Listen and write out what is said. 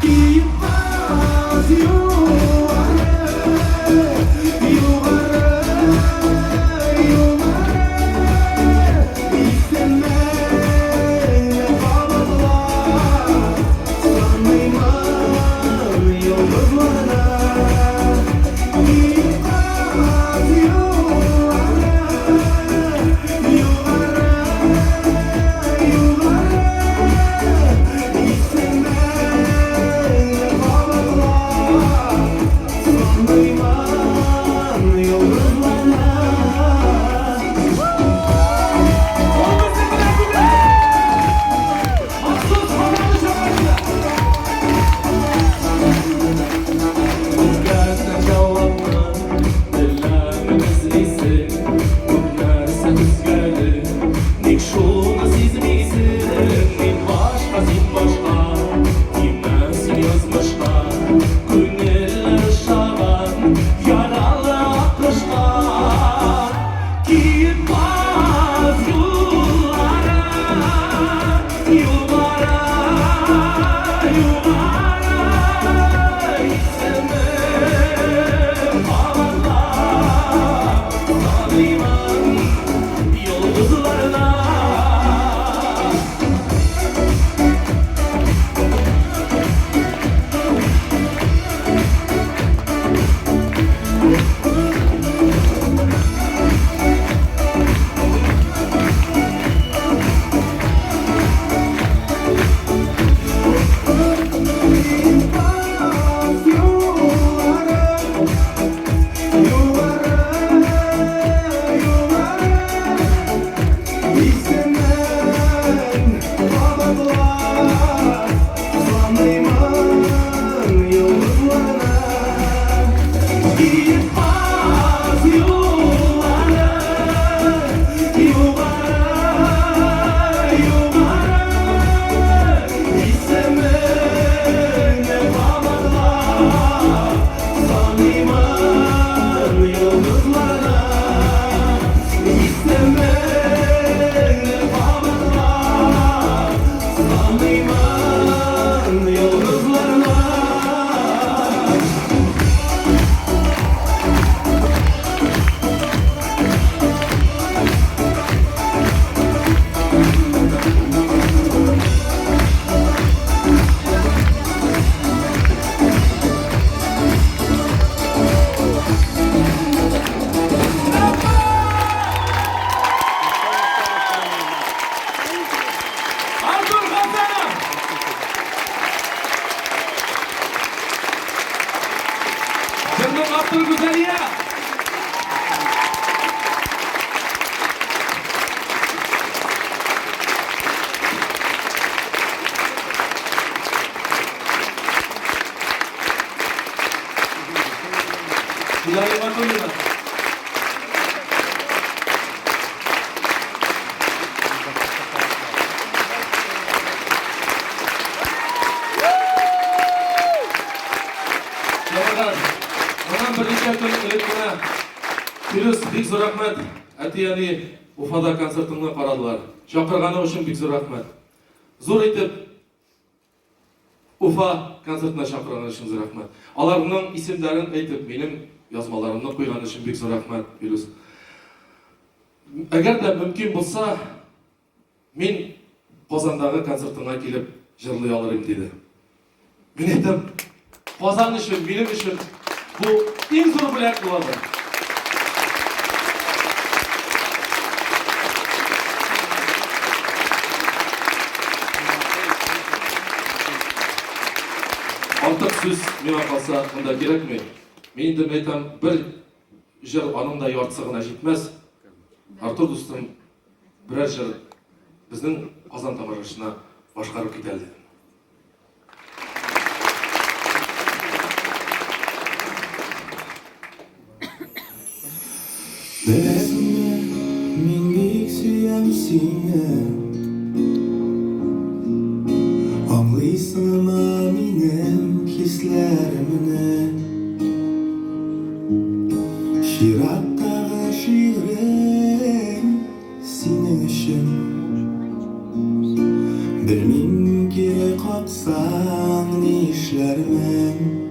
Киек югары, югары, югары. Исемеңне кабатлап, саныймын йолдызларны. Киек югары, югары, югары. Исемеңне кабатлап, саныймын йолдызларны. Ул безнең белән бүген! Махсус Казан чакырды. Күп җавапны телләрем эзлисең, Күп нәрсә үзгәрде, ник шуны сизмисең? Мин башка, син башка, тимәсен язмышка, Күңелләр ошаган, яралы аккошка. Киек баз юллары, югары, югары, исемең кабатлап, саныймын йолдызларны. Киек юллары, югары, югары. Исемең кабатлап, саныймын йолдызларны. Киек баз юллары, югары, югары, исемеңне кабатлап, саныймын йолдызларны. Исемеңне кабатлап, саныймын йолдызларны. Артур Хасанов! Җырның авторы Гүзәлия! Диләрә Батуллина. Яңадан, моннан берничә көн элек кенә Филүс, бик зур рәхмәт. Әти-әни Уфада концертыңны карадылар. Чакырганың өчен бик зур рәхмәт. Зур итеп Уфа концертына чакырган өчен зур рәхмәт. Аларның исемнәрен әйтеп, минем язмаларымны куйган өчен бик зур рәхмәт, Филүс. Әгәр дә мөмкин булса, мин Казандагы концертыңа килеп җырлый алыр идем, диде. Мин әйтәм, Казан өчен, минем өчен бу иң зур бүләк буладыр. Артык сүз миңа калса монда кирәкми. Мин инде әйтәм, бер җыр аның да яртысы гына җитмәс. Артур дустым, берәр җыр безнең Казан тамашачысына башкарып кит әле. Беләсеңме, мин бик сөям сине. Аңлыйсыңмы минем хисләремне? Чираттагы шигырем синең өчен. Белмим, кире каксам. Онытсаң, нишләрмен?